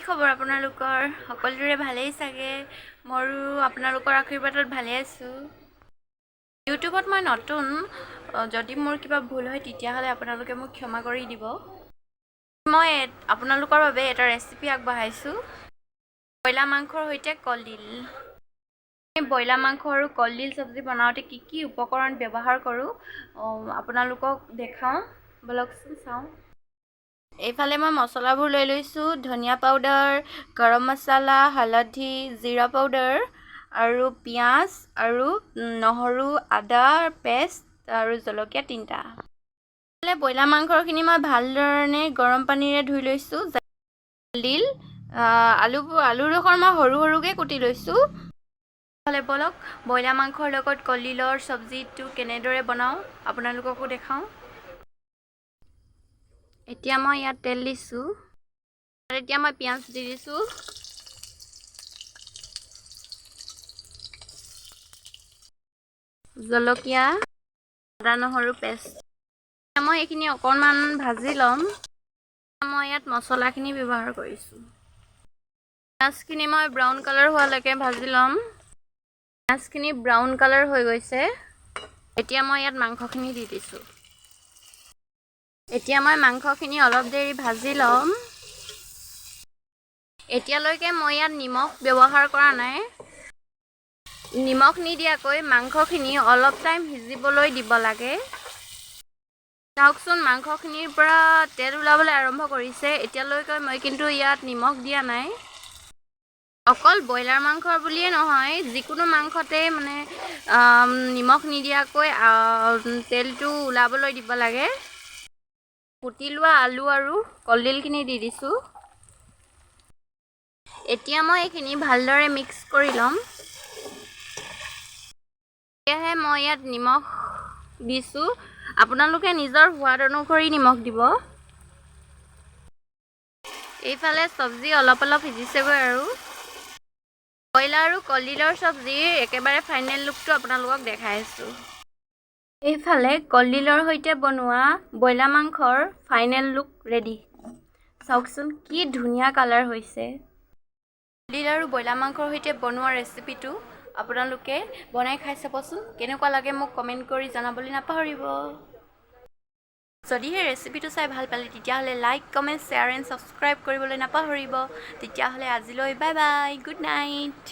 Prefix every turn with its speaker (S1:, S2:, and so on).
S1: খবৰ আপোনালোকৰ? সকলোৰে ভালেই চাগে। ময়ো আপোনালোকৰ আশীৰ্বাদত ভালে আছোঁ। ইউটিউবত মই নতুন। যদি মোৰ কিবা ভুল হয়, তেতিয়াহ'লে আপোনালোকে মোক ক্ষমা কৰি দিব। মই আপোনালোকৰ বাবে এটা ৰেচিপি আগবঢ়াইছোঁ, ব্ৰইলাৰ মাংসৰ সৈতে কলডিল। ব্ৰইলাৰ মাংস আৰু কলডিল চব্জি বনাওঁতে কি কি উপকৰণ ব্যৱহাৰ কৰোঁ, আপোনালোকক দেখাওঁ ব'লকচোন, চাওঁ। এইফালে মই মছলাবোৰ লৈ লৈছোঁ, ধনিয়া পাউডাৰ, গৰম মছলা, হালধি, জিৰা পাউডাৰ আৰু পিঁয়াজ আৰু নহৰু আদাৰ পেষ্ট আৰু জলকীয়া তিনিটা। এইফালে ব্ৰইলাৰ মাংসখিনি মই ভালধৰণে গৰম পানীৰে ধুই লৈছোঁ। কলডিল, আলু, আলুডোখৰ মই সৰু সৰুকৈ কুটি লৈছোঁ। হ'লে ব'লক, ব্ৰইলাৰ মাংসৰ লগত কলডিলৰ চব্জিটো কেনেদৰে বনাওঁ আপোনালোককো দেখাওঁ। এতিয়া মই ইয়াত তেল দিছোঁ। এতিয়া মই পিঁয়াজ দি দিছোঁ। জলকীয়া, আদা নহৰু পেষ্ট। মই এইখিনি অকণমান ভাজি ল'ম। মই ইয়াত মছলাখিনি ব্যৱহাৰ কৰিছোঁ। পিঁয়াজখিনি মই ব্ৰাউন কালাৰ হোৱালৈকে ভাজি ল'ম। পিঁয়াজখিনি ব্ৰাউন কালাৰ হৈ গৈছে। এতিয়া মই ইয়াত মাংসখিনি দি দিছোঁ। এতিয়া মই মাংসখিনি অলপ দেৰি ভাজি ল'ম। এতিয়ালৈকে মই ইয়াত নিমখ ব্যৱহাৰ কৰা নাই। নিমখ নিদিয়াকৈ মাংসখিনি অলপ টাইম সিজিবলৈ দিব লাগে। চাওকচোন, মাংসখিনিৰ পৰা তেল ওলাবলৈ আৰম্ভ কৰিছে। এতিয়ালৈকে মই কিন্তু ইয়াত নিমখ দিয়া নাই। অকল ব্ৰইলাৰ মাংসৰ বুলিয়ে নহয়, যিকোনো মাংসতে মানে নিমখ নিদিয়াকৈ তেলটো ওলাবলৈ দিব লাগে। কুটি লোৱা আলু আৰু কলডিলখিনি দি দিছোঁ। এতিয়া মই এইখিনি ভালদৰে মিক্স কৰি ল'ম। এতিয়াহে মই ইয়াত নিমখ দিছোঁ। আপোনালোকে নিজৰ সোৱাদ অনুসৰি নিমখ দিব। এইফালে চব্জি অলপ অলপ সিজিছেগৈ আৰু ব্ৰইলাৰ আৰু কলডিলৰ চব্জিৰ একেবাৰে ফাইনেল লুকটো আপোনালোকক দেখাই আছোঁ। এইফালে কলডিলৰ সৈতে বনোৱা ব্ৰইলাৰ মাংসৰ ফাইনেল লুক ৰেডি। চাওকচোন, কি ধুনীয়া কালাৰ হৈছে। কলডিল আৰু ব্ৰইলাৰ মাংসৰ সৈতে বনোৱা ৰেচিপিটো আপোনালোকে বনাই খাই চাবচোন। কেনেকুৱা লাগে মোক কমেণ্ট কৰি জনাবলৈ নাপাহৰিব। যদিহে ৰেচিপিটো চাই ভাল পালে, তেতিয়াহ'লে like, comment, share and subscribe কৰিবলৈ নাপাহৰিব। তেতিয়াহ'লে আজিলৈ বাই বাই, গুড নাইট।